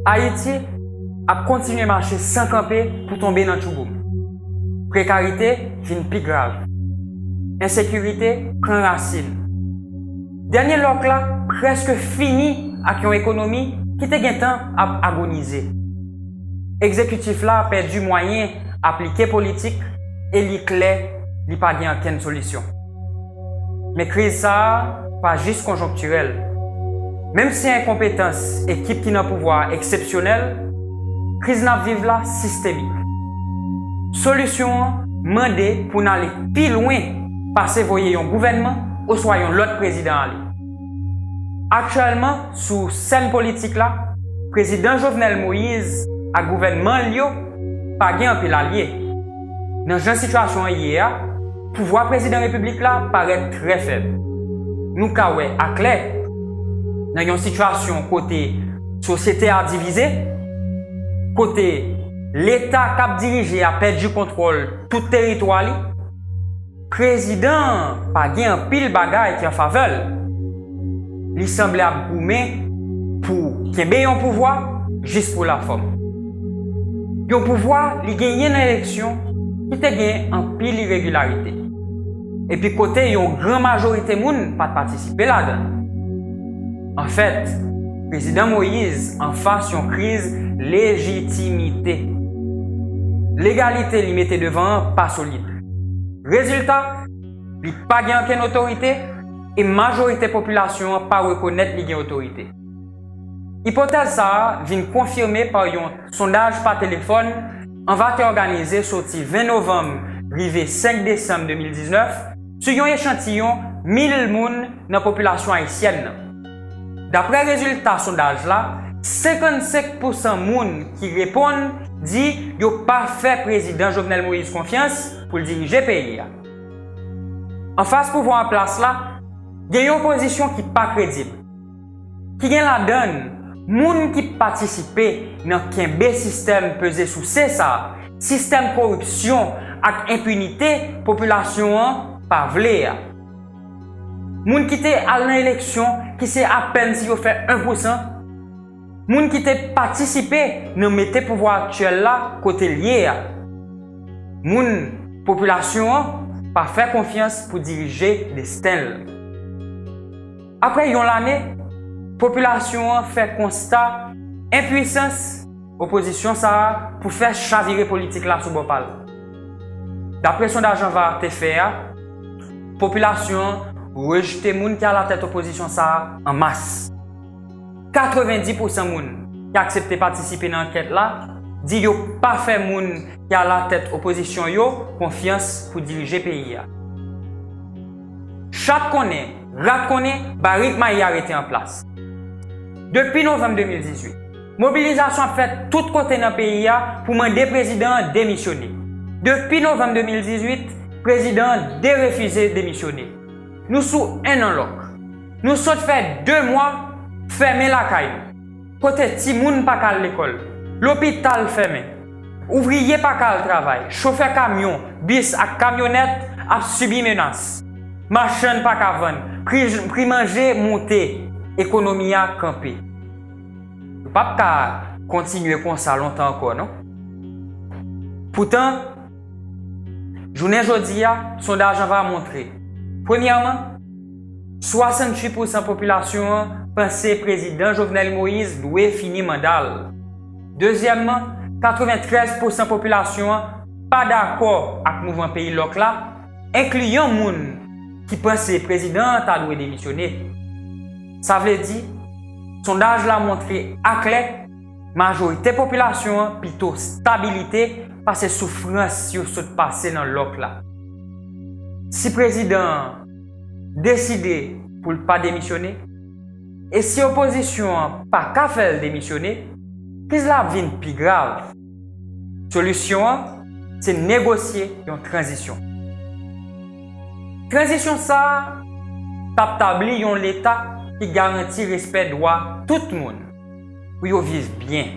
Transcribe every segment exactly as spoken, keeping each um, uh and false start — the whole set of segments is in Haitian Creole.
Ayiti ap kontinye mache san kanpe pou tonbe nan tchouboum. Prekarite vin pi grav. Ensekirite pran rasin. Dènye lòk la prèske fini ak yon ekonomi ki te gentan ap agonize. Egzekitif la pèdi mwayen aplike politik e li klè li pa gen ankenn solisyon. Men kriz sa a pa jis konjonktirèl. Menm si enkonpetans ekip ki nan pouvwa a eksepsyonèl, kriz n ap viv la sistemik. Solisyon an mande pou n ale pi lwen pase voye yon gouvènman oswa yon lòt prezidan ale. Aktyèlman, sou sèn politik la, prezidan Jovenel Moïse ak gouvènman l yo pa gen anpil alye. Nan jan sitiyasyon an ye a, pouvwa prezidan repiblik la parèt trè fèb. Nou ka wè aklè, nan yon sitiyasyon kote sosyete a divize, kote Leta k ap dirije a pèdi kontwòl tout teritwa li, prezidan an pa gen anpil bagay ki an favè l. Li sanble ap goumen pou kenbe yon pouvwa jis pou lafòm. Yon pouvwa li genyen nan eleksyon ki te gen anpil iregilarite, epi kote yon gran majorite moun pa t patisipe ladan l. Anfèt, prezidan Moïse anfas yon kriz lejitimite. Legalite li mete devan an pa solid. Rezilta, li pa gen ankenn otorite e majorite popilasyon an pa rekonèt li gen otorite. Ipotèz sa a vin konfime pa yon sondaj pa telefòn ANVA te òganize soti ven novanm rive senk desanm de mil diznèf sou yon echantiyon mil moun nan popilasyon ayisyèn nan. Daprè rezilta sondaj la, senkannsenk pousan moun ki reponn di yo pa fè prezidan Jovenel Moïse konfyans pou l dirije peyi a. Anfas pouvwa an plas la, gen yon opozisyon ki pa kredib, ki gen ladan l moun ki patisipe nan kenbe sistèm peze souse sa a, sistèm koripsyon ak enpinite popilasyon an pa vle a. Moun ki te al nan eleksyon ki se apèn si yo fè en pousan, moun ki te patisipe nan mete pouvwa aktyèl la kote l ye a. Moun popilasyon an pa fè konfyans pou dirije desten l. Apre yon lane, popilasyon an fè konsta enpwisans opozisyon sa a pou fè chavire politik la sou bò pa l. Daprè sondaj ANVA te fè a, popilasyon an rejte moun ki alatèt opozisyon sa a an mas. Katrevendi pousan moun ki aksepte patisipe nan ankèt la di yo pa fè moun ki alatèt opozisyon yo konfyans pou dirije peyi a. Chat konnen, rat konnen, barik mayi a rete an plas. Depi novanm de mil dizuit, mobilizasyon ap fèt tout kote nan peyi a pou mande prezidan an demisyone. Depi novanm de mil dizuit, prezidan an derefize demisyone. Nou sou en an lòk. Nou sot fè de mwa fèmen lakay nou, kote timoun pa ka al lekòl, lopital fèmen, ouvriye pa ka al travay, chofè kamyon, bis ak kamyonèt ap sibi menas, machann pa ka vann, pri, pri manje moute, ekonomi a kanpe. Nou p ap ka kontinye konsa lontan ankò, non. Poutan, jounen jodi a, sondaj ANVA montre, premyèman, swasanntuit pousan popilasyon an panse prezidan Jovenel Moïse dwe fini manda l. Dezyèmman, katreventrèz pousan popilasyon an pa dakò ak mouvman peyi lòk la, enkliyan moun ki panse prezidan an ta dwe demisyone. Sa vle di, sondaj la montre aklè majorite popilasyon an pito stabilite pase soufrans yo sot pase nan lòk la. Si prezidan an deside pou l pa demisyone, e si opozisyon an pa ka fè l demisyone, kriz la ap vin pi grav. Solisyon an, se negosye yon tranzisyon. Tranzisyon sa a t ap tabli yon Leta ki garanti respè dwa tout moun pou yo viv byen,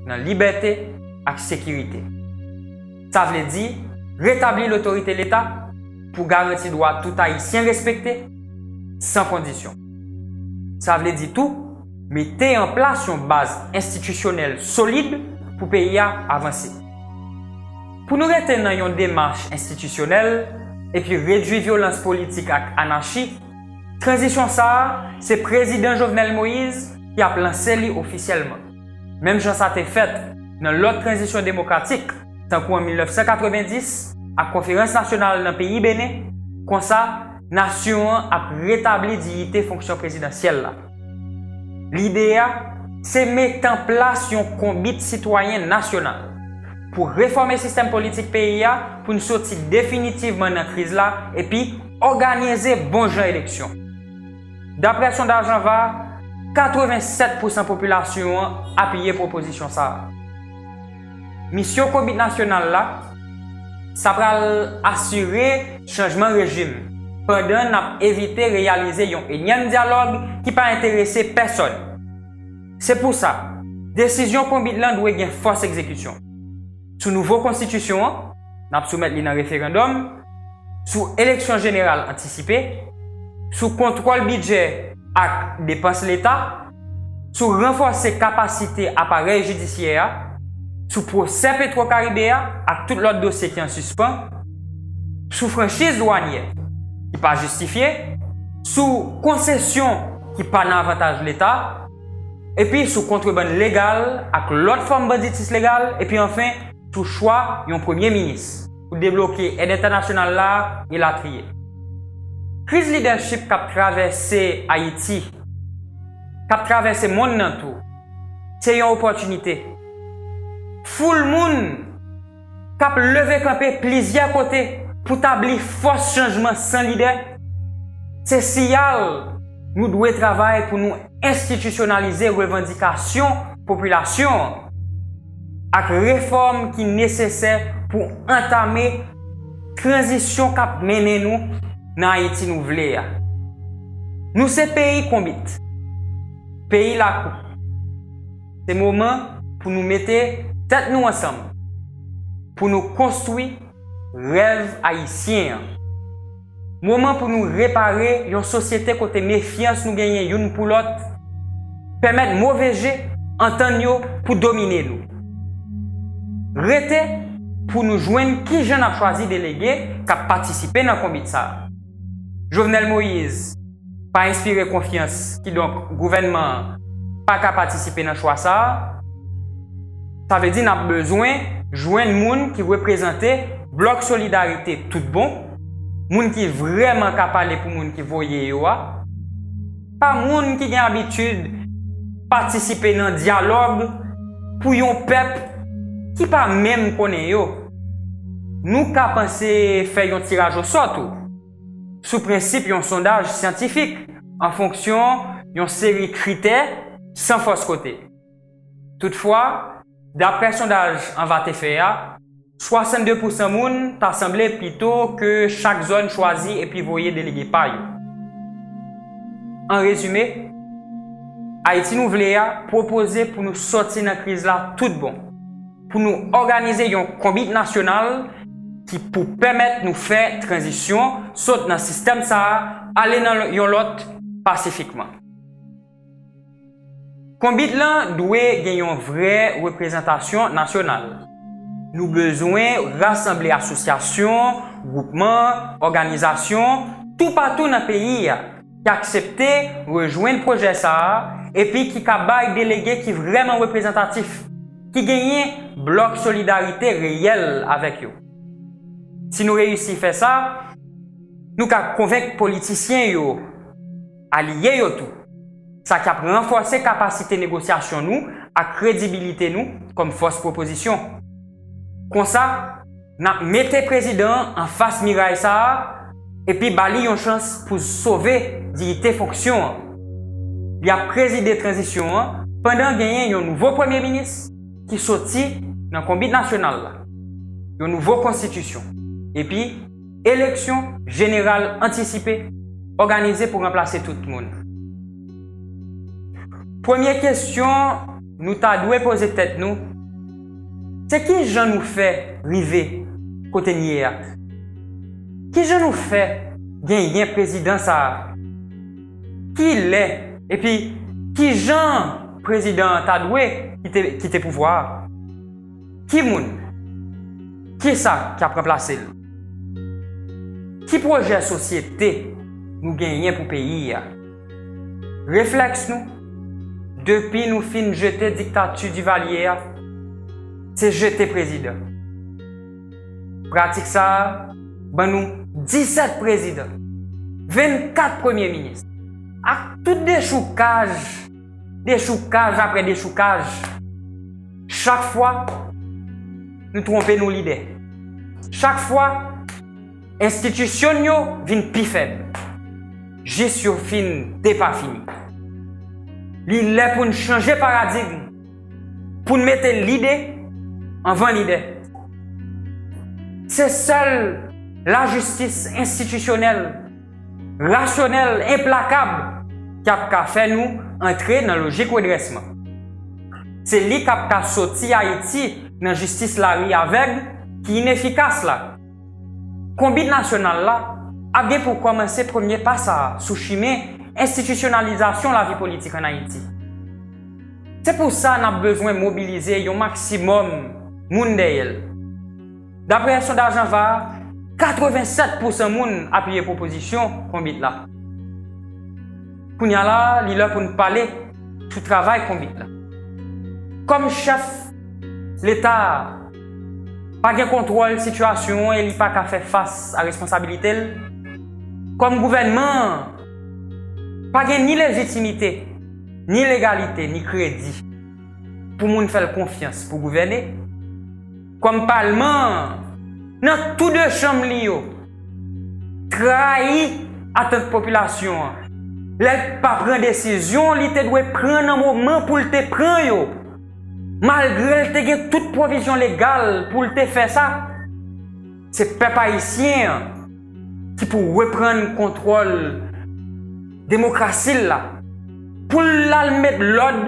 nan libète ak sekirite. Sa vle di retabli lotorite Leta pou garanti dwa tout Ayisyen respekte san kondisyon. Sa vle di tou mete an plas yon baz enstitisyonèl solid pou peyi a avanse. Pou nou rete nan yon demach enstitisyonèl epi redui vyolans politik ak anachi, tranzisyon sa a, se Prezidan Jovenel Moïse ki ap lanse li ofisyèlman. Menm jan sa te fèt nan lòt tranzisyon demokratik, tankou an mil nèf san katrevenndis ak Konferans Nasyonal nan peyi Benen, konsa, nasyon an ap retabli diyite fonksyon prezidansyèl la. Lide a, se mete an plas yon konbit sitwayen nasyonal pou refòme sistèm politik peyi a, pou n soti definitivman nan kriz la epi òganize bon jan eleksyon. Daprè sondaj ANVA, katrevennsèt pousan popilasyon an apiye pwopozisyon sa a. Misyon konbit nasyonal la, sa pral asire chanjman rejim, pandan n ap evite reyalize yon enyèm dyalòg ki pa enterese pèsòn. Se pou sa, desizyon konbit lan dwe gen fòs egzekisyon. Sou nouvo konstitisyon an, n ap soumèt li nan referandòm, sou eleksyon jeneral antisipe, sou kontwòl bidjè ak depans Leta, sou ranfòse kapasite aparèy jidisyè a, sou pwosè Petwo Karibe a ak tout lòt dosye ki an sispan, sou franchiz dwanyè ki pa jistifye, sou konsesyon ki pa nan avantaj Leta, epi sou kontrebann legal ak lòt fòm banditis legal, epi anfen, sou chwa yon premye minis pou debloke èd entènasyonal la, elatriye. Kriz lidèchip k ap travèse Ayiti, k ap travèse monn nan tou, se yon opòtinite. Foul moun k ap leve kanpe plizyè kote pou tabli fòs chanjman san lidè, se siyal nou dwe travay pou nou enstitisyonalize revandikasyon popilasyon an ak refòm ki nesesè pou antame tranzisyon k ap mennen nou nan Ayiti nou vle a. Nou se peyi konbit, peyi lakou. Se moman pou nou mete tèt nou ansanm, pou nou konstwi rèv ayisyen an. Moman pou nou repare yon sosyete kote mefyans nou genyen youn pou lòt pèmèt move je antann yo pou domine nou. Rete pou nou jwenn kijan n ap chwazi delege k ap patisipe nan konbit sa a. Jovenel Moïse pa enspire konfyans, kidonk gouvènman an pa ka patisipe nan chwa sa a. Sa vle di n ap bezwen jwenn moun ki reprezante Blòk Solidarite tout bon, moun ki vrèman ka pale pou moun ki voye yo a, pa moun ki gen abitid patisipe nan dyalòg pou yon pèp ki pa menm konnen yo. Nou ka panse fè yon tiraj osò tou, sou prensip yon sondaj syantifik, an fonksyon yon seri kritè san fòs kote. Toutfwa, daprè sondaj ANVA te fè a, swasannde pousan moun ta sanble pito ke chak zòn chwazi epi voye delege pa yo. An rezime, Ayiti nou vle a pwopoze pou nou sòti nan kriz la tout bon, pou nou òganize yon konbit nasyonal ki pou pèmèt nou fè tranzisyon sot nan sistèm sa a ale nan yon lòt pasifikman. Konbit lan dwe gen yon vrè reprezantasyon nasyonal. Nou bezwen rasanble asosyasyon, gwoupman, òganizasyon toupatou nan peyi a ki aksepte rejwenn pwojè sa a epi ki ka bay delege ki vrèman reprezantatif, ki genyen blòk solidarite reyèl avèk yo. Si nou reyisi fè sa, nou ka konvenk politisyen yo, aliye yo tou, sa k ap ranfòse kapasite negosyasyon nou ak kredibilite nou kòm fòs pwopozisyon. Konsa, n ap mete prezidan an anfas miray sa a epi ba li yon chans pou sove diyite fonksyon an. Li ap prezide tranzisyon an pandan genyen yon nouvo premye minis ki soti nan konbit nasyonal la, yon nouvo konstitisyon, epi eleksyon jeneral antisipe òganize pou ranplase tout moun. Premye kesyon nou ta dwe poze tèt nou, se ki jan nou fè rive kote n ye a? Ki jan nou fè genyen prezidan sa a? Ki lè epi Ki jan prezidan an ta dwe kite, kite pouvwa a? Ki moun? Kisa k ap ranplase l? Ki pwojè sosyete nou genyen pou peyi a? Reflèks nou, depi nou fin jete diktati Divalye a, se jete prezidan. Pratik sa a ban nou disèt prezidan, vennkat premye minis, ak tout dechoukaj, dechoukaj apre dechoukaj. Chak fwa, nou twonpe nou lidè. Chak fwa, enstitisyon yo vin pi fèb, jis yo fin depafini. Li lè pou n chanje paradigm, pou n mete lide anvan lidè. Se sèl lajistis enstitisyonèl, rasyonèl, enplakab k ap ka fè nou antre nan lojik redrèsman. Se li k ap ka soti Ayiti nan jistis lari avèg ki inefikas la. Konbit nasyonal la ap gen pou kòmanse premye pa sa a sou chimen enstitisyonalizasyon lavi politik ann Ayiti. Se pou sa n ap bezwen mobilize yon maksimòm moun dèyè l. Dapre sondaj ANVA a, katrevennsèt pousan moun apiye pwopozisyon konbit la. Kounye a la, li lè pou n pale sou travay konbit la. Kòm chèf Leta a pa gen kontwòl sitiyasyon an e li pa ka fè fas a responsabilite l, kòm gouvènman an pa gen ni lejitimite, ni legalite, ni kredi pou moun fè l konfyans pou gouvène, kòm palman an, nan tou de chanm li yo, trayi atant popilasyon an. Lè l pa pran desizyon li te dwe pran nan moman pou l te pran yo, malgre l te gen tout pwovizyon legal pou l te fè sa, se pèp ayisyen an ki pou reprann kontwòl demokrasi l la, pou l al met lòd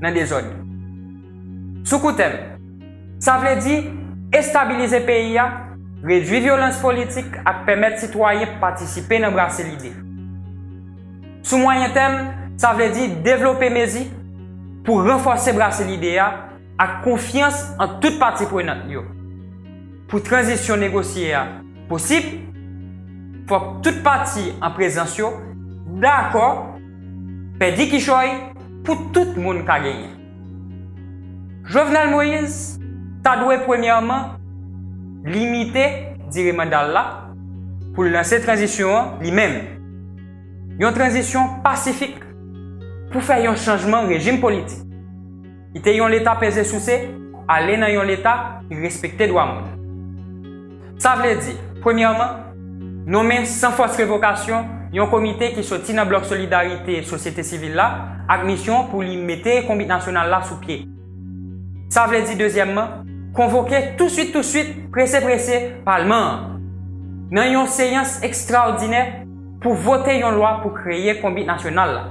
nan dezòd. Sou kou tèm, sa vle di estabilize peyi a, redui vyolans politik ak pèmèt sitwayen patisipe nan brase lide. Sou mwayen tèm, sa vle di devlope mezi pou ranfòse brase lide a ak konfyans ant tout pati prenant yo. Pou tranzisyon negosye a posib, fòk tout pati an prezans yo dakò pèdi kichòy pou tout moun ka genyen. Jovenel Moïse ta dwe premyèman limite dire manda l la pou l lanse tranzisyon an li menm. Yon tranzisyon pasifik pou fè yon chanjman rejim politik. Kite yon leta peze souse, ale nan yon leta ki respekte dwa moun. Sa vle di, premyèman, nonmen san fòs revokasyon yon komite ki soti nan blòk solidarite sosyete sivil la ak misyon pou li mete konbit nasyonal la sou pye. Sa vle di, dezyèmman, konvoke touswit, touswit, prese, prese, palman an nan yon seyans ekstraòdinè pou vote yon lwa pou kreye konbit nasyonal la.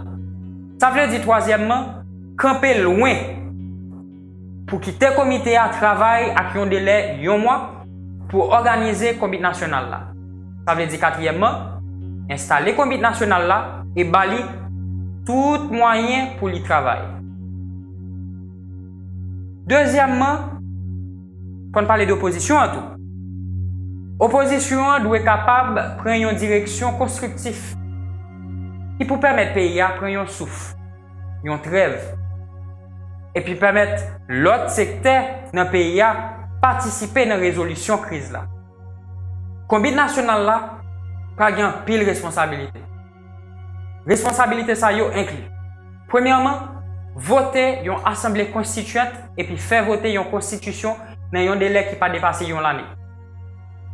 Sa vle di, twazyèmman, kanpe lwen pou kite komite a travay ak yon delè yon mwa pou òganize konbit nasyonal la. Sa vle di, katriyèmman, enstale konbit nasyonal la e ba li tout mwayen pou li travay. Dezyèmman, fò n pale de opozisyon an tou. Opozisyon an dwe kapab pran yon direksyon konstriktif ki pou pèmèt peyi a pran yon souf, yon trèv, epi pèmèt lòt sektè nan peyi a patisipe nan rezolisyon kriz la. Konbit nasyonal la pral gen anpil responsabilite. Responsabilite sa yo enkli, premyèman, vote yon asanble konstityant epi fè vote yon konstitisyon nan yon delè ki pa depase yon lane.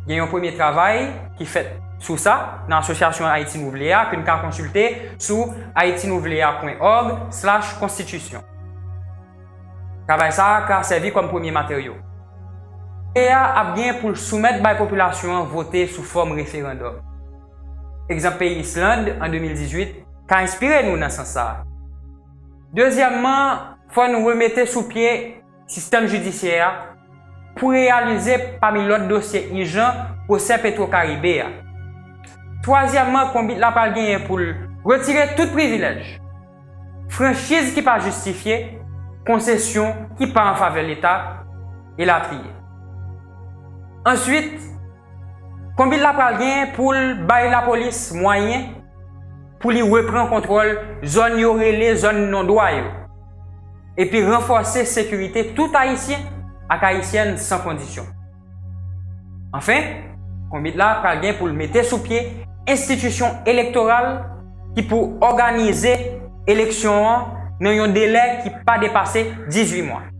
Gen yon premye travay ki fèt sou sa nan Asosyasyon Ayiti Nouvle a, ke n ka konsilte sou haitinouvlea pwen òg slash konstitisyon. Travay sa a ka sèvi kòm premye materyo. Peyi a ap gen pou l soumèt bay popilasyon an vote sou fòm referandòm. Egzanp peyi Island an de mil dizuit ka enspire nou nan sans sa a. Dezyèmman, fò n remete sou pye sistèm jidisyè a pou reyalize, pami lòt dosye ijan, pwosè Petwo Karibe a. Twazyèmman, konbit la pral genyen pou l retire tout privilèj, franchiz ki pa jistifye, konsesyon ki pa an favè Leta, elatriye. Answit, Konbit la pral gen pou l bay lapolis mwayen pou li repran kontwòl zòn yo rele zòn non dwa yo, epi ranfòse sekirite tout Ayisyen ak Ayisyèn san kondisyon. Anfen, Konbit la pral gen pou l mete sou pye enstitisyon elektoral ki pou òganize eleksyon an nan yon delè ki pa depase dizuit mwa.